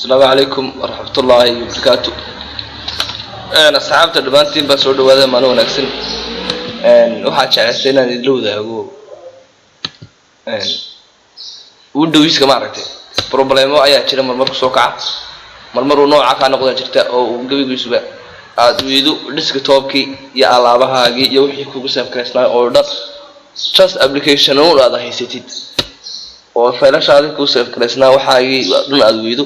Asalaamu calaykum waraxmatullaahi wabarakaatu. Asxaabta dhammaantiin baa soo dhawaada, maalin wanaagsan. Waxaa jeclaystay inaan idinla wadaago Windowska. Maaragtay, problemo ayaa jira marmar kusoo kaca, marmar uu nooca kaa noqdaa jirta oo uu gebigiisuba aada weydo desktopkii iyo alaabahaagii iyo wixii kugu save garaysnaa oo dhan, just application un aad haysatid oo faylashaadii kuu save garaysnaa, waxaagii dhan aada weydo.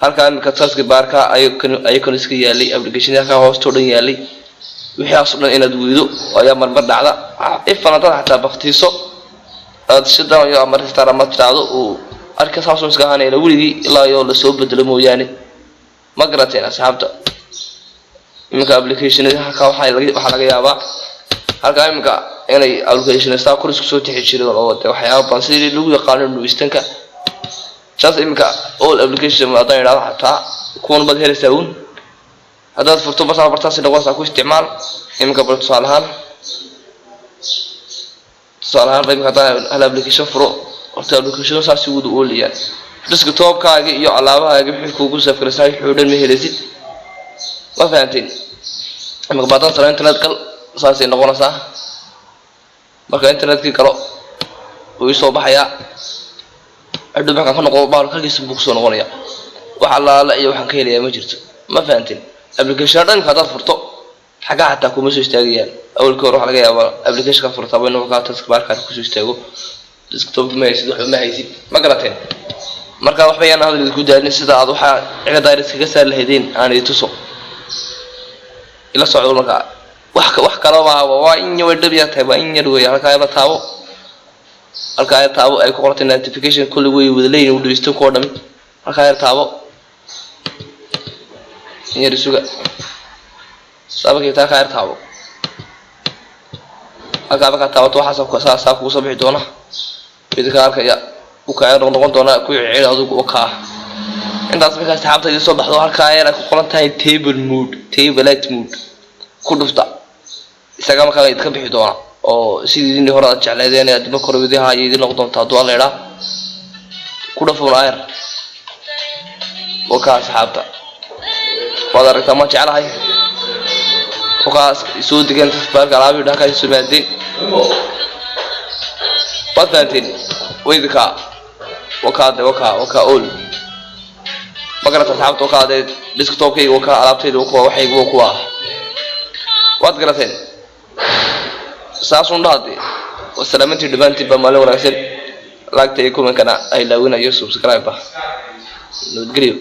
Halkaa imika taskbarka icon iska yaalay, application halkaa hoostoo dhan yaalay, wixiaas o dhan inaad weydo ayaa marmar dhacda. Ifan haddaad xataa baktiiso, aad shutdown iyo ama restart ama tiraahdo, uu arka saasuu iska ahaanayla weligii ilaa iyo lasoo bedelo mooyaane. Ma garateen, asxaabta? Iminka applicationada halkaa waxaa laga yaabaa halkaa iminka inay application saa kor isku soo tixi jireen oo de waxyaaba badan sidii lagu yaqaano Windows 10-ka. Saas iminka all application haddaan idhahdo, xataa kuwan baad helaysaa uun haddaad furto. Bartaa bartaasi noqonaysaa ku isticmaal. Iminka bal tusaale ahaan ba iminka haddaan hal application furo, horta application saasi wada oolayaan. Desktopkaaga iyo alaabahaaga wixii kuugu save garaysaa wixii oo dhan ma helaysid. Ma fahanteen? Iminka baadaan talo internet gal, saasay noqonaysaa. Marka internetkii galo, wuu isoo baxayaa. Hadhow markaan ka noqdo, baalka halkiisa buu kusoo noqonaya. Wax allaala iyo waxaan ka helayaa ma jirto. Ma fahanteen? Application dhan haddaad furto, xaggaa xataa kuma soo istaagayaan. Awalkii hore waxaa laga yaabaa applicationka furtaaba inuu kaa taskbarkaan kusoo istaago. Desktop ma haysid, waxba ma haysid. Ma garateen? Marka waxba yaan hadal idinku daalin. Sida aad waxaa cilada iskaga saari lahaydeen aan idin tuso, ila socdo. Marka wax kale maaha, waa in yar, way dhab yar tahay, waa in yar weeye. Halkaa yar taabo, halkaa yar taabo ay ku qortay notification. Kulli way wada leeyihin Windows 10 kuwa dhami. Halkaa yar taabo, in yar isuga saabakii. Halkaa yar taabo, halkaa markaa taabato, waxaas saasaa kugu soo bixi doona. Midka arkaya u kaa noqon doona ku celi adigu oo kaa intaas. Markaa asxaabta idin soo baxdo, halkaa yar ay ku qoran tahay table mode, tablet mode ku dhufta. Isaga markaa idinka bixi doona oo sidii idin hore aad jecleedeen aad marka hore wadiha ayay idin noqon doonta hadduu Alla idhaa. Ku dhafuun ayr wakaa. Asxaabta, waad aragtaa, ma jeclahay wakaas soo degeen taskbarka alaabii halkaa soo maadeen. Waad fahanteen? Waydinkaa wakaa de, wakaa wakaa all. Ma garata, asxaabta? Wakaa dee desktopkayga, wakaa alaabtayda, wakuwa waxayga, waa kuwa. Waad garateen? Saasun dhahade. Wasalaamantii dhammaantiin baa, maalin wanaagsan. Like-ta iyo commentkana ay laawinayo, subscribe ah. Nabadgelyo.